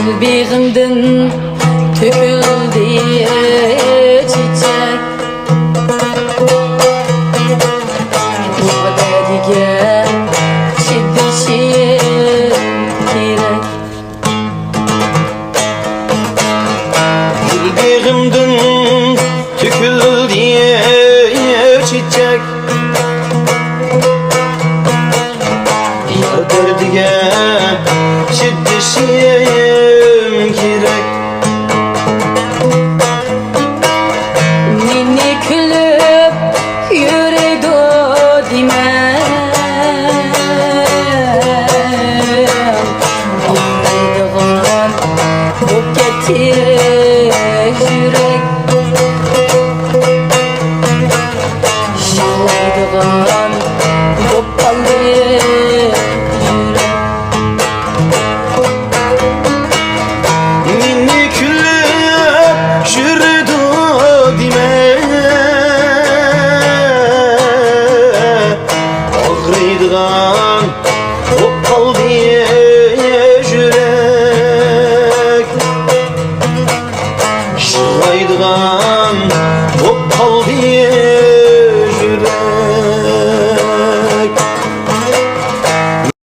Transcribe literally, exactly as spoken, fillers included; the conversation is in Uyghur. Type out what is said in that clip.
بېغىمدىن تۆكۈلدى چېچەك. يا دەردىگە چىدىشىم كېرەك. گۈل بېغىمدىن تۆكۈلدى چېچەك. يار دەردىگە چىدىشىم كېرەك. مېنى كۈلۈپ يۈرىدۇ دېمە. ئاغرىيدىغان بولۇپ كەتتى يۈرەك. يىغلايدىغان بولۇپ قالدى يۈرەك. مېنى كۈلۈپ يۈرىدۇ دېمە. ئاغرىيدىغان بولۇپ قالدى يۈرەك. يىغلايدىغان بولۇپ قالدى